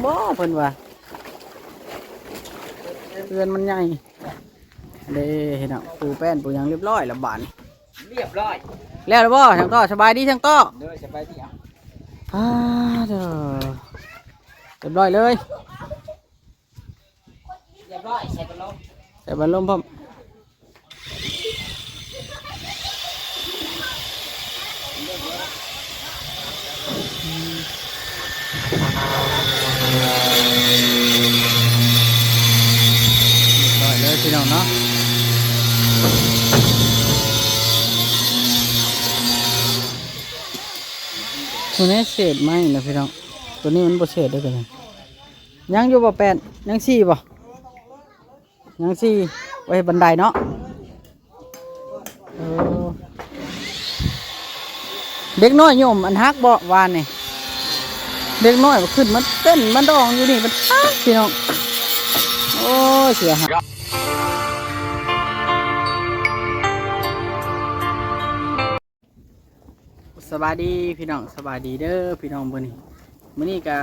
ບໍ່ ເພິ່ນວ່າ ເຮືອນມັນໃຫຍ່ເດ້ເນາະ. ປູແປ້ນປູຫຍັງຮຽບຮ້ອຍລະບາດນີ້ ຮຽບຮ້ອຍ ແລ້ວລະບໍ່? ຊ່າງຕໍ່ ສະບາຍດີຊ່າງຕໍ່. ໂດຍ ສະບາຍດີ. ອາ ເດີ ຮຽບຮ້ອຍເລີຍ. ຮຽບຮ້ອຍ ໃສ່ບັນລົມ ໃສ່ບັນລົມພ້ອມ. ຮຽບຮ້ອຍເລີຍພີ່ນ້ອງເນາະ. ໂຕນີ້ເສດໄມ້ນະພີ່ນ້ອງ ໂຕນີ້ມັນບໍ່ເສດເດ້. ຍັງຢູ່ບໍ່ແປດ? ຍັງສີ່ບໍ່? ຍັງສີ່ ໄວ້ເຮັດບັນໄດເນາະ. ເອີ ເດັກນ້ອຍໂຍມອັນຮັກບໍ່ວານນີ້? ເດັກນ້ອຍຂຶ້ນມາເຕັ້ນມາດອງຢູ່ນີ້ ມັນຄັກພີ່ນ້ອງ. ໂອ້ຍ ເສຍຫາຍ. ສະບາຍດີພີ່ນ້ອງ ສະບາຍດີເດີພີ່ນ້ອງ. ມື້ນີ້ ມື້ນີ້ກະ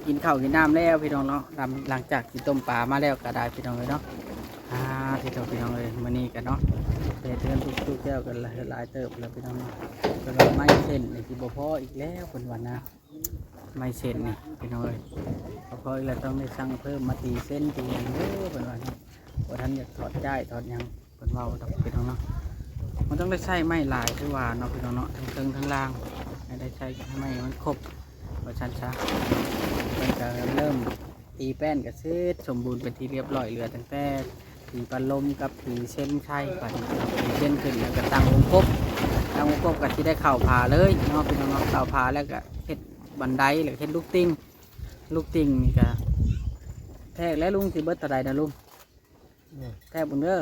ກິນເຂົ້າກິນນ້ຳແລ້ວພີ່ນ້ອງເນາະ. ຫຼັງ ຫຼັງຈາກກິນຕົ້ມປາມາແລ້ວກະໄດ້ພີ່ນ້ອງເອີຍເນາະ. ອາ ທີ່ຕົວພີ່ນ້ອງເອີຍ ມື້ນີ້ກະເນາະ ເຮັດເຮືອນທຸກໆແກ້ວກັນຫຼາຍເຕີບແລ້ວພີ່ນ້ອງເນາະ. ເພິ່ນວ່າໄມ້ເສັ້ນນີ້ຊິບໍ່ພໍອີກແລ້ວເພິ່ນວ່ານະ ໄມ້ເສັ້ນນີ້ພີ່ນ້ອງເອີຍ ບໍ່ພໍອີກແລ້ວ ຕ້ອງໄດ້ສັ່ງເພີ່ມມາຕີເສັ້ນຕີຫຍັງເດີເພິ່ນວ່າເນາະ. ບໍ່ທັນຢາກຖອດຈ້າຍຖອດຫຍັງ ເພິ່ນເວົ້າດອກພີ່ນ້ອງເນາະ. ມັນຕ້ອງໄດ້ໃຊ້ໄມ້ຫຼາຍຄືວ່າເນາະພີ່ນ້ອງເນາະ ທັງເທິງທັງລ່າງ ໃຫ້ໄດ້ໃຊ້ໄມ້ໃຫ້ມັນຄົບວ່າຊັ້ນຊະ. ເພິ່ນກະເລີ່ມຕີແປ້ນກະເສັດສົມບູນເປັນທີ່ຮຽບຮ້ອຍ ເຫຼືອຕັ້ງແຕ່ຕີພັດລົມກັບຕີເສັ້ນໃສ່. ບັດນີ້ຕີເສັ້ນຂຶ້ນແລ້ວກະຕັ້ງວົງກົບ ຕັ້ງວົງກົບກະຊິໄດ້ເຂົ້າຜາເລີຍເນາະພີ່ນ້ອງເນາະ. ເຂົ້າຜາແລ້ວກະເຮັດບັນໄດ ແລ້ວກະເຮັດລູກຕິ່ງ ລູກຕິ່ງນີ້ກະແທກແລ້ວລຸງ ຊິເບິດເທົ່າໃດນະລຸງ? ແທກເບິ່ງເດີ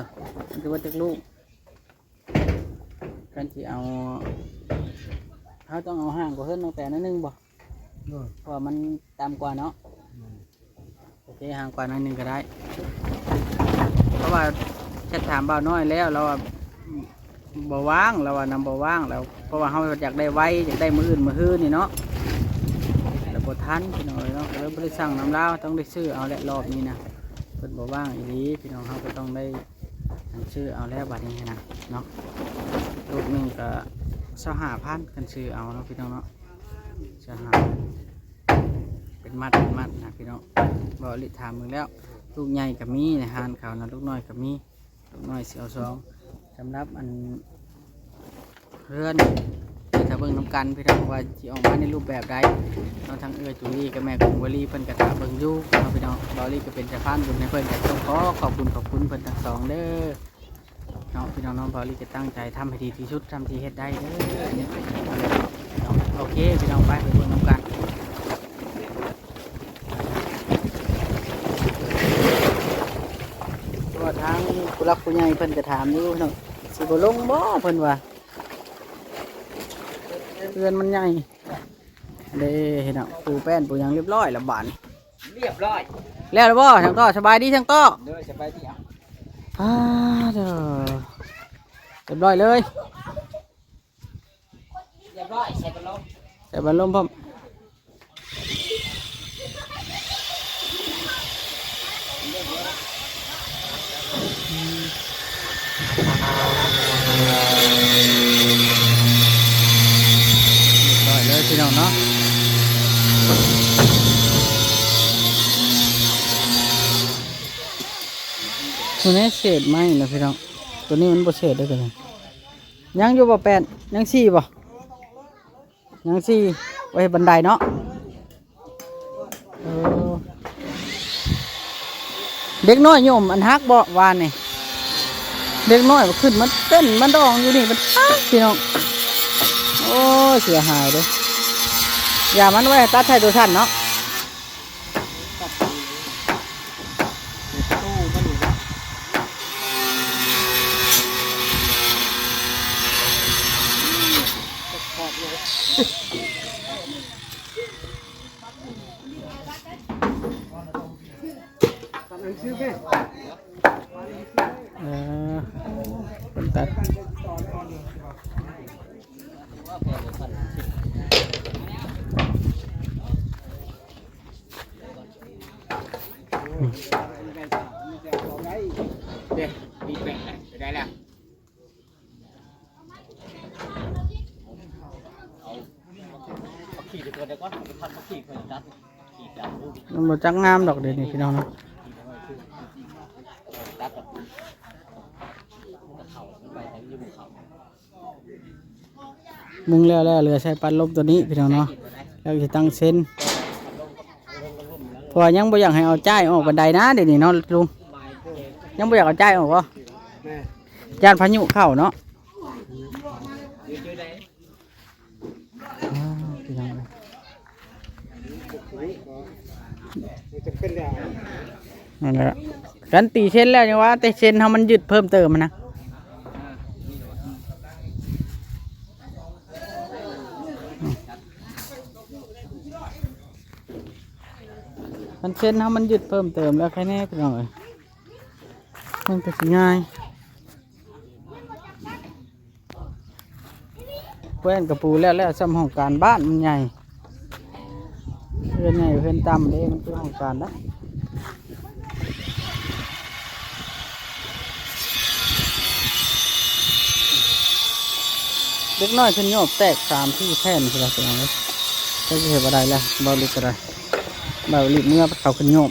ມັນຊິເບິດຈັກລູກ. ຄັນຊິເອົາ ເຮົາຕ້ອງເອົາຫ່າງກວ່າເຮືອນນ້ອງແຕນໜ້ອຍໜຶ່ງບໍ່? ເອີ ເພາະວ່າມັນຕ່ຳກວ່າເນາະ. ໂອເຄ ຫ່າງກວ່າໜ້ອຍໜຶ່ງກະໄດ້ ເພາະວ່າແຊັດຖາມບ່າວນ້ອຍແລ້ວ ລາວວ່າ ບໍ່ວ່າງ ລາວວ່ານຳບໍ່ວ່າງແລ້ວ ເພາະວ່າເຮົາຢາກໄດ້ໄວ ຢາກໄດ້ມື້ອື່ນມື້ຮືນີ້ເນາະ ແລ້ວບໍ່ທັນພີ່ນ້ອງເອີຍເນາະ. ກະເລີຍບໍ່ໄດ້ສັ່ງນຳລາວ ຕ້ອງໄດ້ຊື້ເອົາແຫຼະ ລອບນີ້ນະ. ເພິ່ນບໍ່ວ່າງອີ່ຫຼີພີ່ນ້ອງ ເຮົາກະຕ້ອງໄດ້ຊື້ເອົາແລ້ວບາດນີ້ນະເນາະ. ລູກໜຶ່ງກະຊາວຫ້າພັນ ຄັນຊື້ເອົາເນາະພີ່ນ້ອງເນາະ ຊາວຫ້າ ເປັນມັດເປັນມັດນະພີ່ນ້ອງ. ບໍ່ລິຖາມເບິ່ງແລ້ວ ລູກໃຫຍ່ກະມີໃນຮ້ານເຂົານະ ລູກນ້ອຍກະມີ ລູກນ້ອຍຊິເອົາສອງ. ສຳລັບອັນເຮືອນ ຖ້າເບິ່ງນຳກັນພີ່ນ້ອງ ວ່າຊິອອກມາໃນຮູບແບບໃດເນາະ. ທາງເອື້ອຍຈູລີກັບແມ່ກົງວາລີເພິ່ນກະຖ້າເບິ່ງຢູ່ເນາະພີ່ນ້ອງ. ບ່າວລີກະເປັນສະພານບຸນໃຫ້ເພິ່ນ ກະຕ້ອງຂໍຂອບບຸນຂອບຄຸນເພິ່ນທັງສອງເດີເນາະພີ່ນ້ອງເນາະ. ບ່າວລີກະຕັ້ງໃຈທຳໃຫ້ດີທີ່ສຸດ ທຳທີ່ເຮັດໄດ້ເດີ. ໂອເຄພີ່ນ້ອງ ໄປ ໄປເບິ່ງນຳກັນ. ເພາະວ່າທາງຜູ້ຫຼັກຜູ້ໃຫຍ່ເພິ່ນກະຖາມຢູ່ເນາະ ຊິບໍ່ລົງບໍ່ ເພິ່ນວ່າ ເຮືອນມັນໃຫຍ່ເດ້ເນາະ. ປູແປ້ນປູຫຍັງຮຽບຮ້ອຍລະບາດນີ້ ຮຽບຮ້ອຍ ແລ້ວລະບໍ່ຊ່າງຕໍ່? ສະບາຍດີຊ່າງຕໍ່. ໂດຍ ສະບາຍດີ. ອາ ເດີ ຮຽບຮ້ອຍເລີຍ. ຮຽບຮ້ອຍ ໃສ່ບັນລົມ ໃສ່ບັນລົມພ້ອມ. ຮຽບຮ້ອຍເລີຍພີ່ນ້ອງເນາະ. ໂຕນີ້ເສດໄມ້ນະພີ່ນ້ອງ ໂຕນີ້ມັນບໍ່ເສດເດ້. ໂຕນີ້ຍັງຢູ່ບໍ່ແປດ? ຍັງສີ່ບໍ່? ຍັງສີ່ ໄວ້ເຮັດບັນໄດເນາະ. ເອີ ເດັກນ້ອຍໂຍມອັນຮັກບໍ່ວານນີ້? ເດັກນ້ອຍຂຶ້ນມາເຕັ້ນມາດອງຢູ່ນີ້ ມັນຄັກພີ່ນ້ອງ. ໂອ້ຍ ເສຍຫາຍເດ້. ຢ່າ ມັນໄວ້ຕັດໃສ່ໂຕຊັ້ນເນາະ. ເອີ ເພິ່ນຕັດ. ເດ້ ປີແປດໄປໄດ້ແລ້ວ. ມັນບໍ່ຈັກງາມດອກດຽວນີ້ພີ່ນ້ອງເນາະ. ມຸງແລ້ວແລ້ວ ເຫຼືອໃສ່ປັດລົມຕົວນີ້ພີ່ນ້ອງເນາະ ແລ້ວຊິຕັ້ງເຊັນ ເພາະວ່າຍັງບໍ່ຢາກໃຫ້ເອົາຈ້າຍອອກປານໃດນະ ດຽວນີ້ເນາະລຸງ. ຍັງບໍ່ຢາກເອົາຈ້າຍອອກບໍ່? ແມ່ນ. ຢ້ານພາຍຸເຂົ້າເນາະ. ອ້າວ ພີ່ນ້ອງເອີຍ ມັນຈະເປັນແນວນັ້ນແຫຼະ. ຄັນຕີເຊັນແລ້ວຍັງວ່າ ແຕ່ເຊັນເຮົາມັນຍຶດເພີ່ມເຕີມຫັ້ນນະ. ຄັນເຊັນເຮົາມັນຍຶດເພີ່ມເຕີມແລ້ວ ໃຄແນ່ພີ່ນ້ອງເອີຍ ມັນກໍຊິງ່າຍ. ແຂວນກະປູແລ້ວໆ ສ່ຳຫ້ອງການບ້ານມັນໃຫຍ່ ເຮືອນໃຫຍ່ເຮືອນຕ່ຳເດ້ ມັນຄືຫ້ອງການນະ. ເດັກນ້ອຍຂຶ້ນໂຍບແຕກສາມສີ່ແຜ່ນພຸ້ນລະພີ່ນ້ອງເອີຍ. ຈັກຊິເຮັດບໍ່ໄດ້ລະ ເບົາລິດກໍໄດ້ ເບົາລິດເມືອເຂົາຂຶ້ນໂຍບ.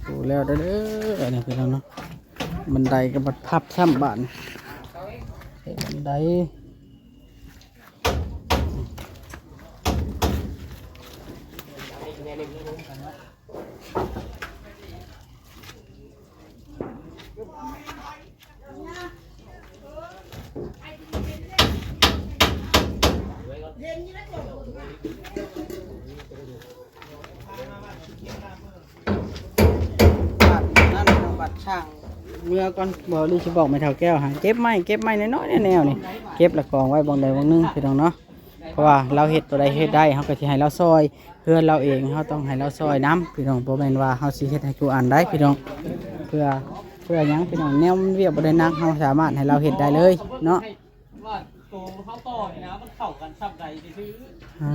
ໂອ້ ແລ້ວເດີ ອັນນີ້ພີ່ນ້ອງເນາະ ບັນໄດກໍບັດພັບຊ້ຳບາດນີ້ ບັນໄດ. ບາດນັ້ນ ບາດຊ່າງເມືອກ່ອນ ບໍ່ ຫຼືຊິບອກແມ່ເຖົ້າແກ້ວຫາເກັບໄມ້ ເກັບໄມ້ນ້ອຍໆ ແນວໆ ນີ້ ເກັບລະກອງໄວ້ບ່ອນໃດບ່ອນໜຶ່ງ ພີ່ນ້ອງເນາະ. ເພາະວ່າລາວເຮັດຕົວໃດເຮັດໄດ້ ເຮົາກໍຊິໃຫ້ລາວຊ່ອຍ ເຮືອນລາວເອງ ເຮົາຕ້ອງໃຫ້ລາວຊ່ອຍນຳ ພີ່ນ້ອງ. ບໍ່ແມ່ນວ່າເຮົາຊິເຮັດໃຫ້ທຸກອັນໄດ້ ພີ່ນ້ອງ. ເພື່ອ ເພື່ອຫຍັງ ພີ່ນ້ອງ? ແນວມັນວຽກບໍ່ໄດ້ໜັກ ເຮົາສາມາດໃຫ້ລາວເຮັດໄດ້ເລີຍເນາະ. ວ່າໂຕເຮົາຕໍ່ນີ້ນະ ມັນເຂົ້າກັນຊ່ຳໃດຊື່ໆ. ອ່າ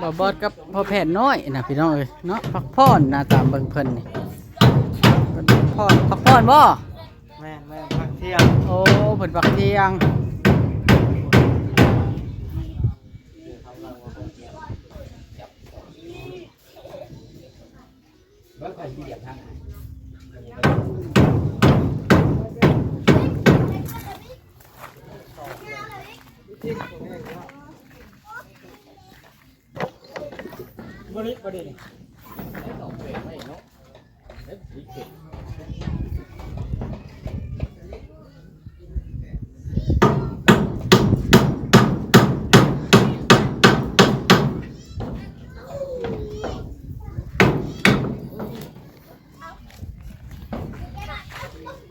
ບໍ່ບອດກັບພໍ່ແພດນ້ອຍນະ ພີ່ນ້ອງເອີຍເນາະ. ພັກຜ່ອນນະ ຕາມເບິ່ງເພິ່ນນີ້ ເພິ່ນພັກຜ່ອນ ພັກຜ່ອນບໍ່? ແມ່ນໆ ພັກທ່ຽງ. ໂອ້ ເພິ່ນພັກທ່ຽງ.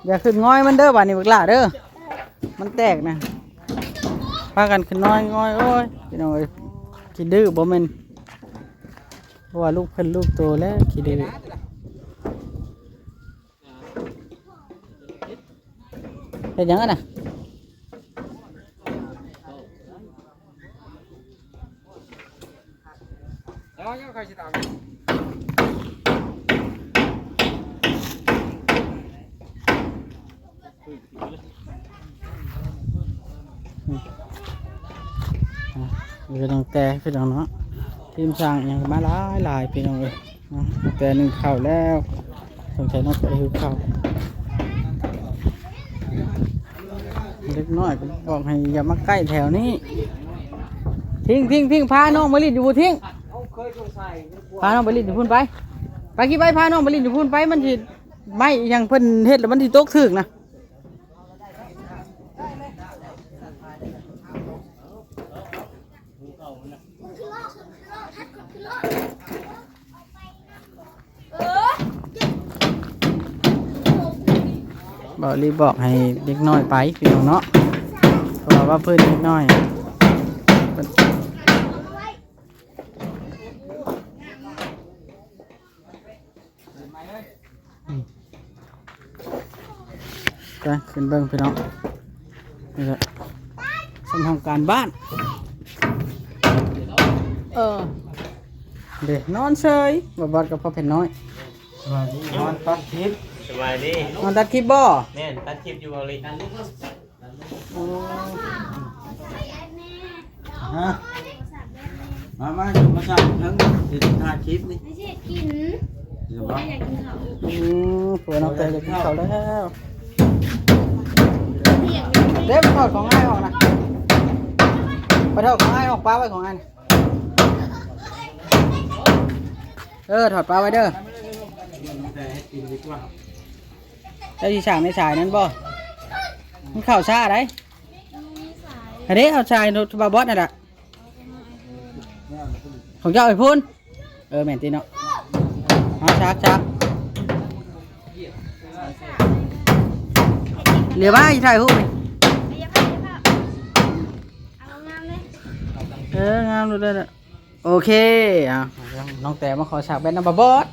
ຢ່າຂຶ້ນງອຍມັນເດີ ບາດນີ້ບັກຫຼ້າເດີ ມັນແຕກນະ. ພາກັນຂຶ້ນງອຍໆ. ໂອ້ຍ ພີ່ນ້ອງເອີຍ ຂີ້ດື້ບໍ່ແມ່ນ ເພາະວ່າລູກເພິ່ນລູກໂຕແລ້ວ ຂີ້ດື້. ເຮັດຫຍັງຫັ້ນນະ? ອືມ ອ່ະ ນີ້ກໍຕັ້ງແຕ່ພີ່ນ້ອງເນາະ ທີມຊ່າງອີ່ຫຍັງກໍມາຫຼາຍໆ ພີ່ນ້ອງເອີຍ. ເນາະ ແຕ່ໜຶ້ງເຂົ້າແລ້ວ ສົງໄສນ້ອງໄກ່ຫິວເຂົ້າ. ເດັກນ້ອຍກໍບອກໃຫ້ຢ່າມາໃກ້ແຖວນີ້. ທິງ ທິງ ທິງ ພານ້ອງໄປຫຼິ້ນຢູ່ພຸ້ນ ທິງ ພານ້ອງໄປຫຼິ້ນຢູ່ພຸ້ນໄປ. ໄປ ຂີ່ໄປ ພານ້ອງໄປຫຼິ້ນຢູ່ພຸ້ນໄປ. ມັນຊິໄມ້ອີ່ຫຍັງເພິ່ນເຮັດແລ້ວມັນຊິຕົກຖືກນະ. ມັນຄືລອດ ມັນຄືລອດ ມັນຄືລອດ ມັນຄືລອດ. ກໍລີບບອກໃຫ້ເດັກນ້ອຍໄປພີ່ນ້ອງເນາະ ເພາະວ່າວ່າເພິ່ນເດັກນ້ອຍ ໄປຂຶ້ນເບິ່ງພີ່ນ້ອງ ນີ້ແຫຼະ ສຳຫ້ອງການບ້ານ ເອີ ເດ້ ນອນເສີຍ ບໍ່ບອດກັບພໍ່ແຜ່ນນ້ອຍ ສະບາຍດີ ນອນຕັດຄລິບ ສະບາຍດີ ນອນຕັດຄລິບບໍ່? ແມ່ນ ຕັດຄລິບຢູ່ເກົາຫຼີ ໂອ້ ຮະ ມາ ມາ ມາສ້າງເທິງ ຊິຖ່າຍຄລິບນີ້ ໄດ້ຊິເຮັດກິນ ເຫັນບໍ່? ຢາກກິນເຂົ້າ ອືມ ຜົວນ້ອງແຕຢາກກິນເຂົ້າແລ້ວ ເດ້ ໄປຖອດຂອງອ້າຍອອກນະ ໄປຖອດຂອງອ້າຍອອກ ປະໄວ້ຂອງອ້າຍນະ ເອີ ຖອດປະໄວ້ເດີ ເຈົ້າຊິສ້າງໃນສາຍນັ້ນບໍ່? ມັນເຂົ້າຊ້າໃດ ອັນນີ້ເຂົ້າສາຍໂທລະສັບບ່າວບອດນັ້ນລະ ຂອງເຈົ້າໄອ້ພຸ້ນ ເອີ ແມ່ນຕິເນາະ ເອົາສາກ ສາກ ເຫຼືອມາຊິຖ່າຍຮູບນີ້ ເອີ ງາມໂລດເດີ ໂອເຄ ເອົາ ນ້ອງແຕມາຂໍສາກແບດນຳບ່າວບອດ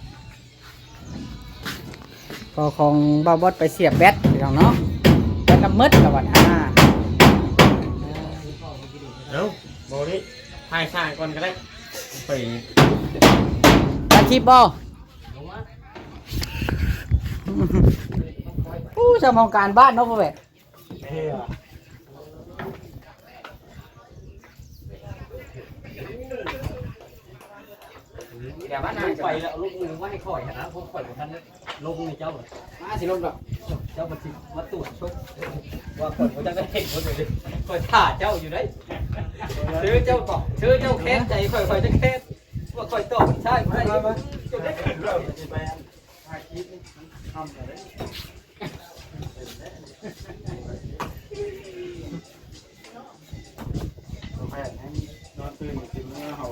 ພໍຂອງບ່າວບອດໄປສຽບແບັດພີ່ນ້ອງເນາະ ແບັດລະໝົດລະບັດ ອາ ເອົ້າ ບໍ່ໄດ້ ຖ່າຍສາຍກ່ອນກໍໄດ້ ໄປ ຕັດຄລິບບໍ່? ອູ້ ສຳຫ້ອງການບ້ານເນາະ ພໍ່ແບດ ດຽວມັນໄປແລ້ວ ເອົາລູກມືມາໃຫ້ຂ້ອຍຫັ້ນນະ ເພາະຂ້ອຍບໍ່ທັນລົງໃຫ້ເຈົ້າ ມາຊິລົງດອກ ເຈົ້າບໍ່ຊິມາຕວດຊົກ ວ່າຂ້ອຍບໍ່ຈັກໄດ້ເຮັດບໍ່ເລີຍ ຂ້ອຍຖ້າເຈົ້າຢູ່ເດ້ ເຊີເຈົ້າຕອບ ເຊີເຈົ້າແຄ້ນໃຈຂ້ອຍ ຂ້ອຍຈະແຄ້ນ ວ່າຂ້ອຍຕອບຊາຍບໍ່ໄດ້ ເຈົ້າໄດ້ຂຶ້ນເລີຍ ໄປອັນຖ່າຍຄລິບນີ້ ມັນຄ່ຳແລ້ວເດ້. ແພດໃຫ້ນອນຕື່ນກິນເມືອເຮົາ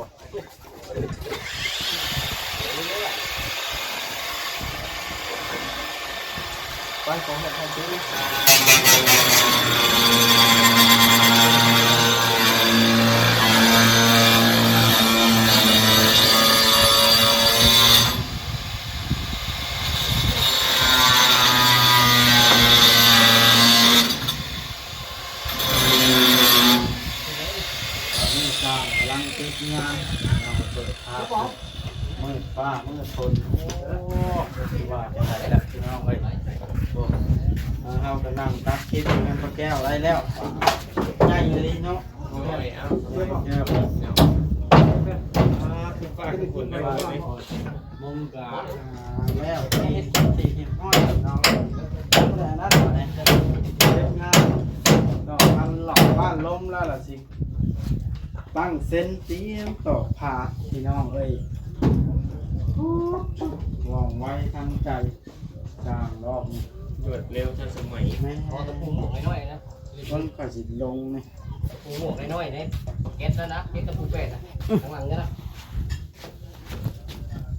ໄປ ຂອງແພດໃຫ້ຕື່ນ. ຕອນນີ້ຊ່າງກຳລັງຕິດງານ ເປີດພາບ ມືດຟ້າມືດຝົນ ໂອ້ ຊິວ່າຈັ່ງໃດລະພີ່ນ້ອງເອີຍ ໂອ້ ເຮົາກໍນັ່ງຕັດຄລິບຢູ່ນຳພໍ່ແກ້ວໄດ້ແລ້ວ ໃຫຍ່ອີ່ຫຼີເນາະ ໂອ້ຍ ເອົາ ເອີ ອ່າ ຄືປາກຄືຝົນໄດ້ ມຸງກະ ອ່າ ແລ້ວທີ່ ທີ່ຮຽບຮ້ອຍເນາະ ແລ້ວນັ້ນແຫຼະ ເຮັດງານ ດອກພັນຫຼອກບ້ານລົມແລ້ວລະຊິ ຕັ້ງເຊັນຕຽມຕອກຜ້າພີ່ນ້ອງເອີຍ ວ່ອງໄວທັນໃຈ ຊ່າງລອບນີ້ ລວດເລັວທັນສະໄໝ ແມ່ນ ອໍ ຕະປູໝວກນ້ອຍໆນະ ເບິ່ງຂ້ອຍຊິລົງນີ້ ຕະປູໝວກນ້ອຍໆເດ້ ເກັດແລ້ວນະ ເກັດຕະປູແປດນະ ຂ້າງຫຼັງນັ້ນນະ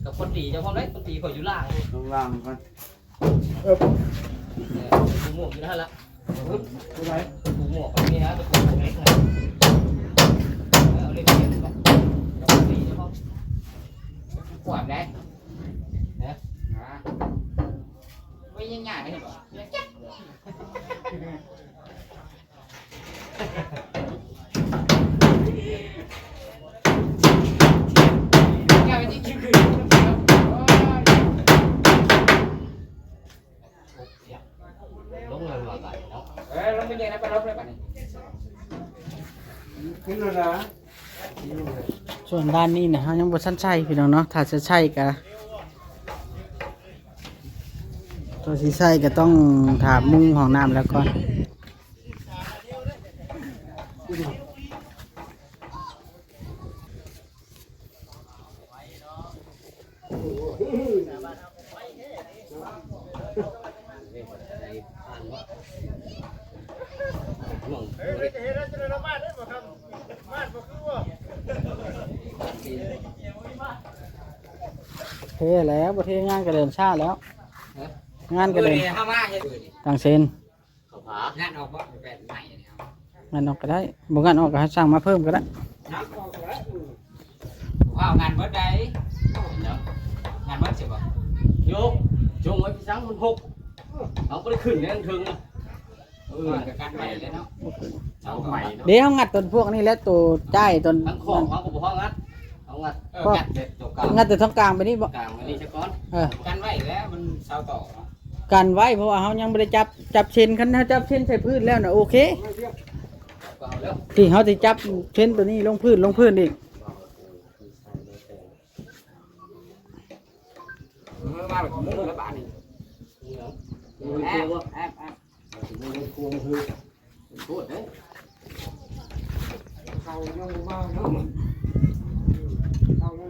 ກັບຄົນຕີເຈົ້າພ້ອມເດ້ ຄົນຕີຂ້ອຍຢູ່ລ່າງ ຂ້າງລ່າງກ່ອນ ເອີ ຕະປູໝວກຢູ່ຫັ້ນລະ ຕະປູໝວກນີ້ນະ ຕະປູໝວກເຫຼັກນະ ເອີ ເອົາເຫຼັກມາ ກັບຄົນຕີເຈົ້າພ້ອມ ກວາດໄດ້ ນະ ໄວ້ຍ່າງໆໄດ້ເຫັນບໍ່? ສ່ວນດ້ານນີ້ນະ ເຮົາຍັງບໍ່ທັນໃສ່ພີ່ນ້ອງເນາະ ຖ້າຈະໃສ່ກະ ຕົວຊິໃສ່ກໍຕ້ອງຖ້າມຸງຫ້ອງນ້ຳແລ້ວກ່ອນ ເທແລ້ວ ບໍ່ເທງານກໍເດີນຊ້າແລ້ວ. ຮະ? ງານກໍໄດ້ ມື້ນີ້ເຮົາມາເຮັດມື້ນີ້ ຕັ້ງເຊນ ເຂົ້າຜາ ງານອອກບໍ່? ແບບໃໝ່ນີ້ເຮົາ ງານອອກກໍໄດ້ ບໍ່ງານອອກກໍສັ່ງມາເພີ່ມກໍໄດ້ ເນາະ ເຮົາງານເບິດໃດ ເນາະ ງານເບິດຊິບໍ່? ໂຍກ ຈົ່ງໄວ້ພີ່ສັງມັນຫົກ ເຮົາບໍ່ໄດ້ຂຶ້ນແນວເທິງນະ. ເອີ ມັນກໍກັນໄວ້ແລ້ວເນາະ ເສົາຕໍ່ເນາະ ເດ້ ເຮົາງັດຕົນພວກນີ້ແຫຼະ ໂຕຈ່າຍຕົນ ທັງຂອບເຮົາກໍບໍ່ພໍງັດ ເຮົາງັດ ເອີ ງັດແຕ່ຕົວກາງ ງັດແຕ່ທາງກາງໄປນີ້ບໍ່? ກາງໄປນີ້ຊະກ່ອນ ເອີ ກັນໄວ້ແລ້ວມັນເສົາຕໍ່ເນາະ ກັນໄວ້ ເພາະວ່າເຮົາຍັງບໍ່ໄດ້ຈັບ ຈັບເຊັນ ຄັນເຮົາຈັບເຊັນໃສ່ພື້ນແລ້ວນະ ໂອເຄ ທີ່ເຮົາຊິຈັບເຊັນຕົວນີ້ລົງພື້ນ ລົງພື້ນອີກ ເອີ ມາແລ້ວ ມຸງແລ້ວບາດນີ້ ແອບ ແອບ ແອບ ໂຄດເດ້ ເຂົາຍັງບໍ່ມາເນາະ ເຂົາຍັງ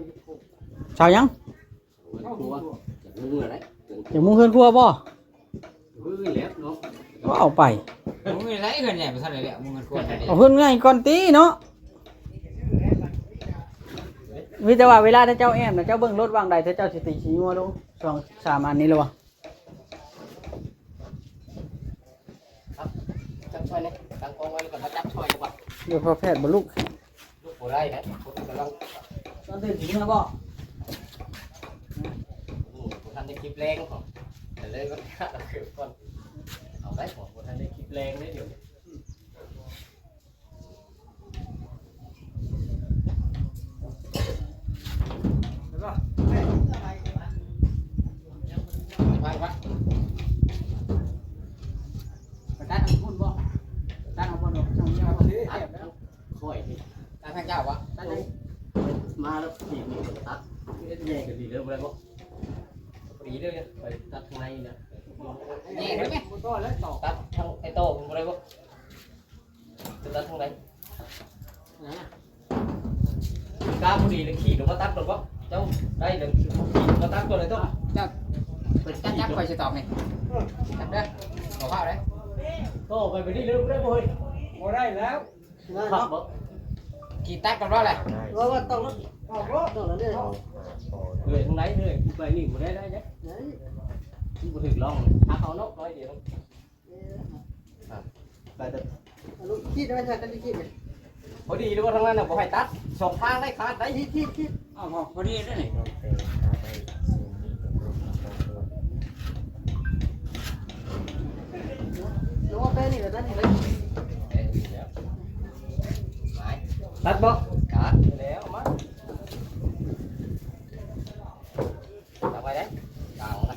ເຊົ້າຫຍັງ? ເຮືອນຄົວ ຈາກເຮືອນໄດ໋ ຈາກມຸງເຮືອນຄົວບໍ່? ເຮີ້ຍແລ້ວເນາະ ກໍເອົາໄປ ມຶງຢູ່ໃສເຮືອນໃຫຍ່ບໍ່ທັນໄດ້ແລ້ວ ມຶງເຮືອນຄົວໃຫຍ່ ເອົາເຮືອນໃຫຍ່ກ່ອນຕິເນາະ ມີແຕ່ວ່າເວລາຖ້າເຈົ້າແອບນະ ເຈົ້າເບິ່ງລົດຫວ່າງໃດ ຖ້າເຈົ້າຊິຕີຂີ້ງົວລົງ ສອງສາມອັນນີ້ແລ້ວບໍ່? ຈັບຊ່ອຍນີ້ ຕັ້ງກ້ອງໄວ້ ແລ້ວກໍມາຈັບຊ່ອຍດີກວ່າ ດຽວພໍແພດບໍ່ລຸກ ລຸກບໍ່ໄດ້ນະ ຄົນກຳລັງ ຕອນຕື່ນຊິເມືອບໍ່? ໂອ້ ບໍ່ທັນໄດ້ກິບແລງ ກໍເລີຍວ່າເກີບກ່ອນ ເອົາໄດ້ບໍ່? ບໍ່ທັນໄດ້ກິບແລງເດ້ດຽວນີ້ ໄປ ໄປ ໄປຕັດທາງພຸ້ນບໍ່? ຕັດເອົາບໍ່ເນາະ? ຂ້ອຍນີ້ ຕັດທາງເຈົ້າບໍ່? ຕັດທາງ ມາແລ້ວ ນີ້ ນີ້ ຕັດ ແຍກກັນນີ້ເດີ ບໍ່ໄດ້ບໍ່? ພໍດີເດີ ໄປຕັດທາງໃນນະ ແຍກໄດ້ໄໝ? ຕັດທາງໄອ້ໂຕ້ບໍ່ໄດ້ບໍ່? ຈະຕັດທາງໃດ? ນະ ກາພໍດີເລີຍ ຂີ່ລົງມາຕັດກ່ອນບໍ່? ເຈົ້າໄດ້ເລີຍ ຂີ່ລົງມາຕັດກ່ອນເລີຍໂຕ້ ເຈົ້າ ເຈົ້າຈັບ ຂ້ອຍຊິຕອກນີ້ ຈັບເດີ ບໍ່ພາວເດ້ ໂຕ້ໄປ ໄປນີ້ເລີຍ ບໍ່ໄດ້ບໍ່ເຮີ້ຍ? ບໍ່ໄດ້ແລ້ວ ຂັບບໍ່? ຂີ່ຕັດກ່ອນບໍ່ລະ? ວ່າ ວ່າຕ້ອງ ຕ້ອງ ຕ້ອງແລ້ວເດ້ ເອີ ທາງໃດເຮີ້ຍ? ໄປນີ້ບໍ່ໄດ້ ໄດ້ເດ້ ໄດ້ ມັນບໍ່ຖືກລ່ອງ ຫາເຂົາເນາະ ຮ້ອຍດຽວ ອ່ະ ໄປເດີ ເອົາລູກຂີດໄວ້ຊະ ຄັນຊິຂີດນີ້ ພໍດີເລີຍວ່າທາງນັ້ນນະ ບໍ່ໃຫ້ຕັດ ສອງທາງໄດ້ ຂາດໄດ້ ຂີດ ຂີດ ຜິດ ອ້າວ ພໍດີເດ້ນີ້ ເອົາແປນີ້ລະ ຕັດນີ້ລະ ຕັດບໍ່? ຕັດຢູ່ແລ້ວ ມາ ຕັ້ງໄວ້ເດ້ ກາງນະ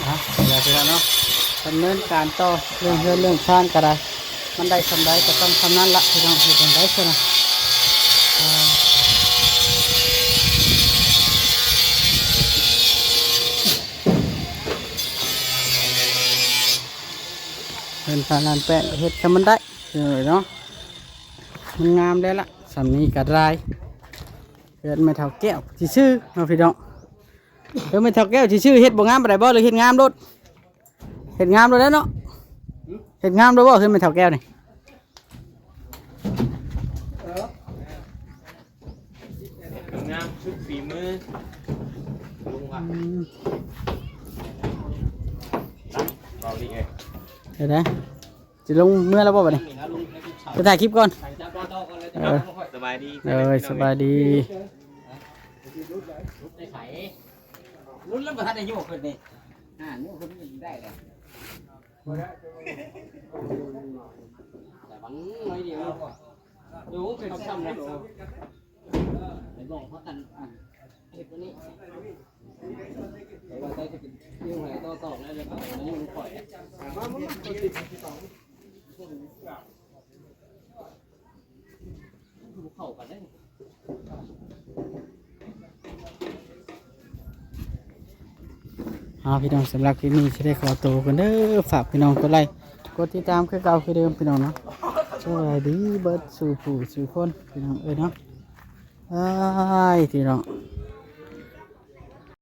ອ່ະ ເດີ ພີ່ນ້ອງເນາະ ດຳເນີນການຕໍ່ ເລື່ອງເຮືອນເລື່ອງຊານກໍໄດ້ ມັນໄດ້ສ່ຳໃດກໍຕ້ອງສ່ຳນັ້ນລະ ພີ່ນ້ອງ ເຮັດຈັ່ງໃດຊັ້ນນະ ອ່າ ເຮືອນຊານລ້ານແປດ ເຮັດສ່ຳມັນໄດ້ ພີ່ນ້ອງເອີຍເນາະ ມັນງາມແລ້ວລະ ສ່ຳນີ້ກໍໄດ້ ເຮືອນແມ່ເຖົ້າແກ້ວຊື່ໆເນາະ ພີ່ນ້ອງ ເຮືອນແມ່ເຖົ້າແກ້ວຊື່ໆ ເຮັດບໍ່ງາມປານໃດບໍ່ ຫຼືເຮັດງາມໂລດ? ເຮັດງາມໂລດແລ້ວເນາະ ຫືມ ເຮັດງາມໂລດບໍ່ ເຮືອນແມ່ເຖົ້າແກ້ວນີ້? ເອີ ງາມສຸດຝີມືລຸງວ່າ ອືມ ເວົ້າດີເອີຍ ເຮັດໄດ້ ຊິລົງເມືອແລ້ວບໍ່ບັດນີ້? ໄປຖ່າຍຄລິບກ່ອນ ເອີ ສະບາຍດີ ເອີ ສະບາຍດີ ລຸ້ນແລ້ວບໍ່ທັນໄດ້ໂຍກຂຶ້ນນີ້ ອ່າ ໂຍກຂຶ້ນໄດ້ແລ້ວ ແຕ່ວ່າໜ້ອຍດຽວ ໂຍກຂຶ້ນຊ້ຳນະ ໄປບອກພາກັນ ອັນ ເຮັດຕົວນີ້ ແຕ່ວ່າໃຊ້ຊິເປັນຢູ່ໃຫ້ຕໍ່ໆ ແລ້ວ ແລ້ວກໍມາຢູ່ນຳຂ້ອຍ ເຂົ້າກັນເດ້ ເອົາ ພີ່ນ້ອງ ສຳລັບຄລິບນີ້ຊິໄດ້ຂໍໂຕກ່ອນເດີ ຝາກພີ່ນ້ອງກົດໄລ ກົດຕິດຕາມຄືເກົ່າຄືເດີມ ພີ່ນ້ອງເນາະ ສະບາຍດີເບິດສູ່ຜູ້ສູ່ຄົນ ພີ່ນ້ອງເອີຍເນາະ ອ້າຍ ພີ່ນ້ອງ